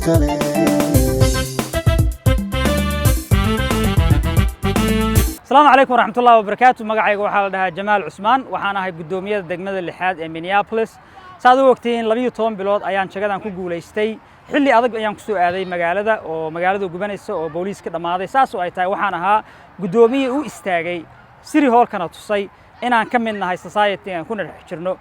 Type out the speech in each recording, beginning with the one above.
kale. Asalaamu calaykum waraxmatullahi wabarakaatu. Magacayga waxaa la dhahaa Jamaal Cusmaan. Waxaan ahay guddoomiyada degmada lixaad ee Minneapolis. Saad u ogtihiin, 12 bilood ayaan jagadan ku guulaystay. Xilli adag ayaan kusoo aaday magaalada, oo magaaladu gubanaysa oo booliiska dhammaaday. Saas oo ay tahay, waxaan ahaa guddoomiye u istaagay, city hallkana tusay inaan ka mid nahay society, aan kuna dhex jirno,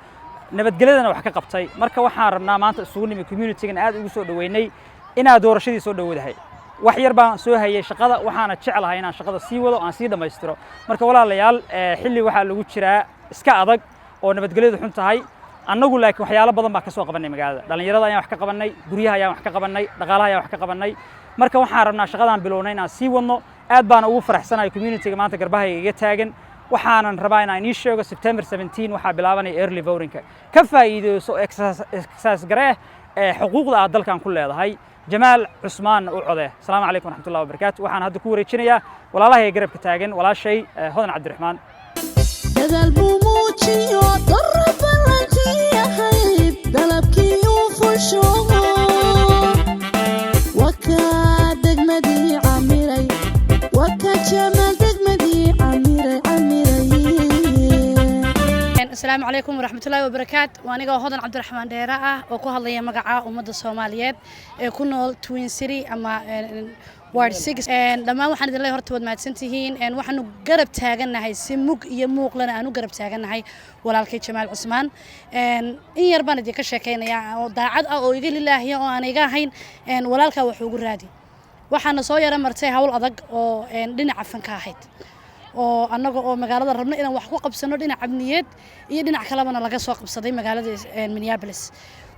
nabadgelyadana wax ka qabtay. Marka waxaan rabnaa, maanta isugu nimi communitygan, aad ugu soo dhoweynay inaa doorashadii soo dhowdahay. Wax yar baan soo hayay shaqada, waxaana jeclahay inaan shaqada sii wado, aan sii dhammaystiro. Marka walaalayaal, xilli waxaa lagu jiraa iska adag oo nabadgelyadu xun tahay. Annagu laakiin waxyaalo badan baan ka soo qabannay magaalada. Dhallinyarada ayaan wax ka qabannay, guryaha ayaan wax ka qabannay, dhaqaalaha ayaan wax ka qabannay. Marka waxaan rabnaa shaqadaan bilownay inaan sii wadno. Aad baana ugu faraxsanahay communityga maanta garbahayga iga taagan. Waxaanan rabaa inaan idiin sheego, September 17 waxaa bilaabanaya early votingka. Ka faa'iideyso, exercise garee ee xuquuqda aad dalkan ku leedahay. Jamaal Cusmaanna u codee. Asalaamu calaykum waraxmatullahi wabarakaatu. Waxaan hadda ku wareejinayaa walaalahay garabka taagan, walaashay Hodan Cabdiraxmaan. Dadaal buu muujiyo, darra ballantii ahayd, dalabkii uu fusho. Wakaa degmadii camiray, waka Jamaal degmadii camiray, camiray. Asalaamu calaykum waraxmatullaahi wabarakaat. Waa anigoo Hodan Cabdiraxmaan Dheere ah oo ku hadlaya magaca ummadda Soomaaliyeed ee ku nool Twin City ama Ward 6. Dhammaan waxaan idin leeyahay, horta waad mahadsantihiin. Waxaanu garab taagannahay si mug iyo muuqlana aan u garab taagannahay walaalkay Jamaal Cusmaan. In yar baan idinka sheekaynayaa oo daacad ah oo iga lilaahiya oo aan iga ahayn. Walaalkaa wax ugu raadi. Waxaana soo yaro martay hawl adag oo dhinaca fanka ahayd, oo annaga oo magaalada rabno inaan wax ku qabsano, dhinac amniyeed iyo dhinac kalebana laga soo qabsaday magaalada Minneapolis.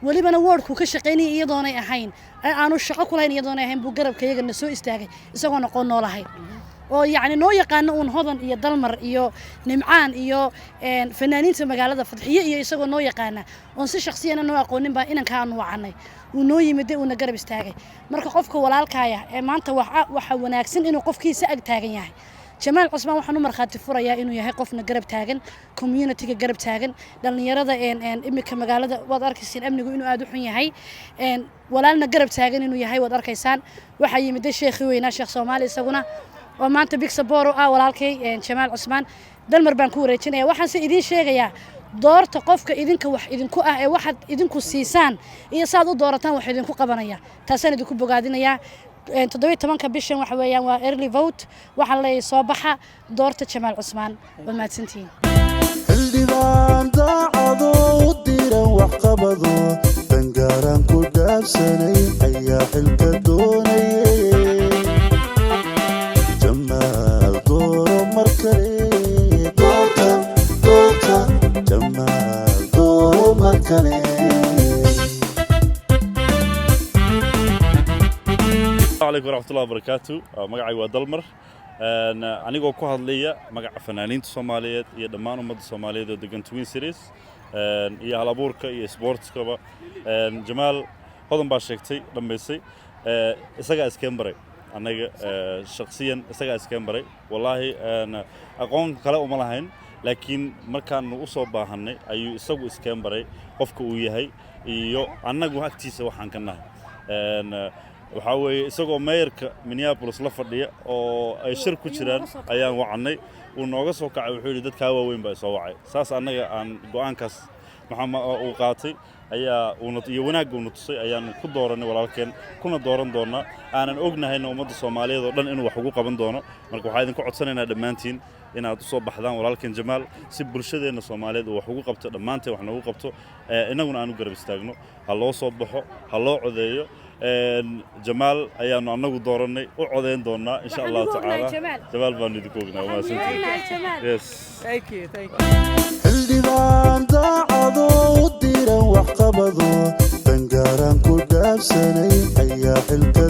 Welibana wardku ka shaqaynayay iyadoonay ahayn, aanu shaqo ku lahayn iyadoonay ahayn, buu garabka iyagana soo istaagay isagoon aqoon noo lahayn, oo yacni noo yaqaano uun Hodan iyo Dalmar iyo Nimcaan iyo fanaaniinta magaalada, Fadxiye, iyo isagoo noo yaqaana oon si shaksiyana noo aqoonin baa inanka aanu wacanay uu noo yimid, uuna garab istaagay. Marka qofka walaalkaaya ee maanta waxa wanaagsan inuu qofkiisa ag taagan yahay. Jamaal Cusmaan waxaan u markhaati furayaa inuu yahay qofna garab taagan, communityga garab taagan, dhallinyarada. Imika magaalada waad arkayseen amnigu inuu aada u xun yahay. Walaalna garab taagan inuu yahay waad arkaysaan. Waxaa yimid sheekhii weynaa, Sheekh Soomaali, isaguna oo maanta big support u ah walaalkay Jamaal Cusmaan. Dalmar baan ku wareejinaya. Waxaanse idiin sheegayaa, doorta qofka idinka wax idinku ah ee waxaad idinku siisaan iyo saad u doorataan wax idinku qabanaya. Taasaan idinku bogaadinayaa. 17-ka bishan waxa weeyaan waa early vote. Waxaan leeyahay, soo baxa, doorta Jamaal Cusmaan. Waa mahadsantihiin. Xildhibaan daacado u diran waxqabado, dangaaraan ku dhaafsanay ayaa xilka doonayay. Jamaal dooro mar kale, doorta, doorta Jamaal, dooro mar kale. Alaykum waraxmatullahi wabarakaatu. Magacaygu waa Dalmar. Anigoo ku hadlaya magaca fanaaniinta Soomaaliyeed iyo dhammaan ummadda Soomaaliyeed oo degan Twin Cities, iyo hal abuurka iyo sportskaba. Jamaal, Hodan baa sheegtay, dhammaysay. Isagaa iskeen baray annaga shakhsiyan, isagaa iskeen baray. Wallaahi aqoon kale uma lahayn, laakiin markaanu u soo baahannay ayuu isagu iskeen baray qofka uu yahay iyo annagu agtiisa waxaan ka nahay. Waxaa weeye, isagoo mayorka Minneapolis la fadhiya oo ay shir ku jiraan ayaan wacannay, uu nooga soo kacay. Wuxuu yidhi, "Dadkaa waaweyn baa isoo wacay." Saas annaga aan go'aankaas maxaa uu qaatay ayaa uuna iyo wanaagga uuna tusay ayaanu ku doorannay walaalkeen, kuna dooran doonnaa, aanan ognahayna ummadda Soomaaliyeed oo dhan inuu wax ugu qaban doono. Marka waxaa idinku codsanaynaa dhammaantiin inaad u soo baxdaan walaalkeen Jamaal, si bulshadeenna Soomaaliyeed uu wax ugu qabto, dhammaanteen wax noogu qabto, innaguna aan u garab istaagno. Ha loo soo baxo, ha loo codeeyo. Jamaal ayaanu annagu doorannay, u codeyn doonnaa insha Allahu tacaala. Jamaal baanu idinku ognaa. Mahadsantihiin. Yes. Thank you, thank you. Xildhibaan daacado u diran waxqabado, dangaaraan ku dhaafsanay ayaa xilka